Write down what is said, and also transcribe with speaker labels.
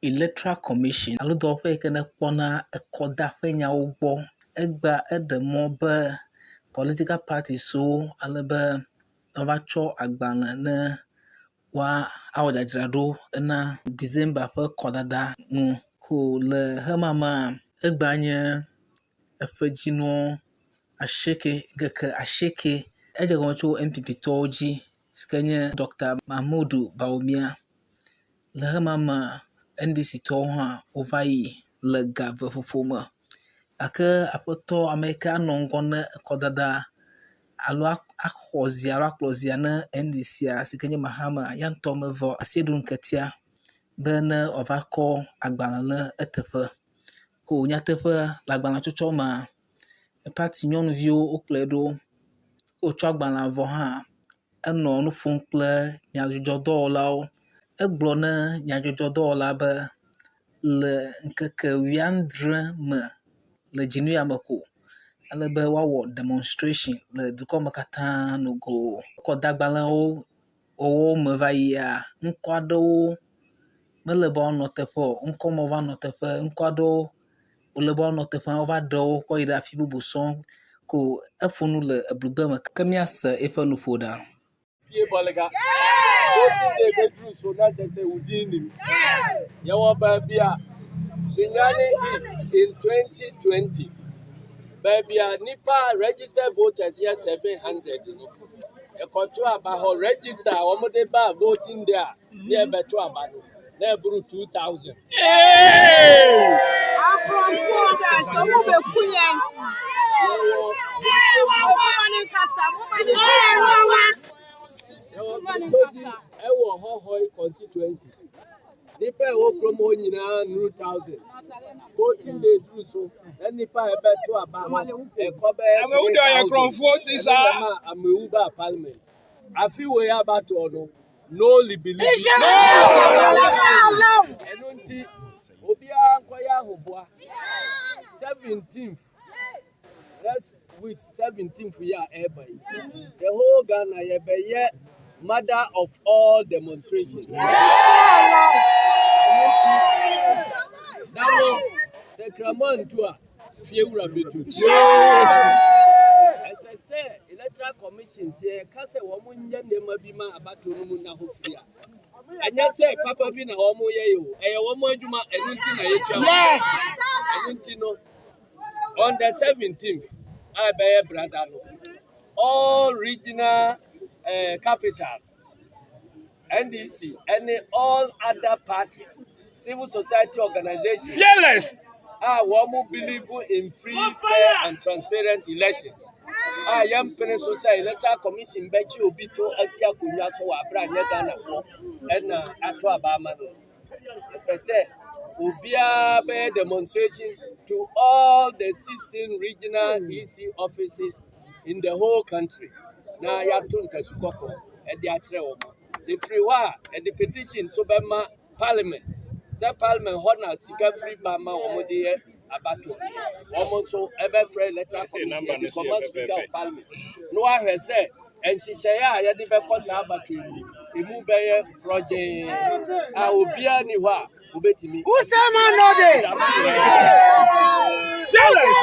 Speaker 1: Electoral Commission alo dɔwɔƒe yi ke nekpɔna ekɔdaƒe nyawo gbɔ. Egbea eɖe mɔ be political parties-wo ale be woava tsɔ agbalẽ ne woawɔ dzadzraɖo hena December ƒe kɔdada ŋu. Ko le xexea mea, egbea nye eƒe dzinu asieke, ŋkeke asieke. Edze egɔme tso NPP tɔwo dzi si ke nye Dr. Mahamudu Bawumia. Le xexea mea, NDC tɔwo hã wova yi le ga eve ƒoƒo me gake aƒetɔ ame yi ke anɔ ŋgɔ na kɔdada alo axɔ zi alo akplɔ zia ne NDC si ke nye Mahama ya ŋutɔ meva o. Asi ɖum ketea be ne wòava kɔ agbalẽ le eteƒe. Ko nyateƒe le agbalẽa tsɔtsɔ mea, party nyɔnuviwo wokplɔe ɖo. Wotsɔ agbalẽa vɔ hã enɔ nu ƒom kple nyadzɔdzɔdɔwɔlawo. Egblɔ ne nyadzɔdzɔdɔwɔla be le ŋkeke wuiadre me le dzinu ya me ko ale be woawɔ demonstration le dukɔ me katã nogo. Kɔdagbalẽwo wɔwɔ me va yia, ŋkɔ aɖewo mele be woanɔ teƒe o. Ŋkɔ mawo va nɔ teƒe, ŋkɔ aɖewo wòle be woanɔ teƒe hã wova ɖe wo kɔ yi ɖe afi bubu sɔŋ ko eƒo nu le eblugbe me ke míase eƒe nuƒo ɖa.
Speaker 2: Pie bɔlega. Voting day bɛduru so na kyerɛ sɛ wo din nim. Yɛwɔ baabi a Sunyani East in 2020 baabi a nipa a registered voters yɛ 700 no ɛkɔto aba hɔ register a wɔde ba voting day a ne ɛbɛto aba no na ɛboro 2000.
Speaker 3: Aborɔfo sɛ sɛ ɔmo bɛku yɛn. Momma ne nkasa, momma ne
Speaker 2: Yɛwɔ Toji ɛwɔ Hohoe constituency. Nipa a ɛwɔ kurom hɔ nyinaa nnuru 1000. Voting day duru so na nipa a ɛbɛto aba hɔ ɛkɔ bɛyɛ
Speaker 4: Amewu deɛ ɔyɛ
Speaker 2: 3000.
Speaker 4: korɔmfoɔ nti
Speaker 2: Ɛno
Speaker 4: saa.
Speaker 2: na ma amewu baa parliament. Afe wei abatoɔ no no libilibi. Ɛno nti obiara nkɔyɛ ahoboa. 17th next week 17th yi a ɛreba yi the whole Ghana yɛbɛyɛ mother of all demonstrations. Ɛno nti da no sɛ kraman ntu a fiewura bɛtu. Ɛsɛ sɛ electoral commission sɛ yɛka sɛ wɔn nyɛ nneɛma bi ma abatoɔ no mu nna hɔ firi a ɛnyɛ sɛ papa bi na wɔn yɛ yi o ɛyɛ wɔn adwuma ɛno nti na yɛtua wɔn ɛno nti no on the 17th a ɛbɛyɛ brada no all regional capitals NDC ɛne all other parties civil society organizations
Speaker 4: Fearless.
Speaker 2: a wɔn believe in free fair and transparent elections a yɛmpene so sɛ electoral commission bɛkye obi to asi akonnwa so wɔ abere a nyɛ ghanafoɔ ɛna ato aba ama no yɛpɛ sɛ obiara bɛyɛ demonstration to all the 16 regional EC offices in the whole country na yɛato ntasu kɔkɔɔ ɛde akyerɛ wɔn efiri hɔ a yɛde petition nso bɛma parliament sɛ parliament hɔ na sika firi ba ma wɔn de yɛ abatoɔ wɔn nso ɛbɛfrɛ electoral commission yɛde kɔma speaker of parliament na wahwɛ sɛ nhyehyɛeɛ a yɛde bɛkɔ saa abatoɔ yi emu bɛyɛ korɔgyee a obiara ni hɔ a obetumi.
Speaker 3: Usema no de.
Speaker 4: Fearless.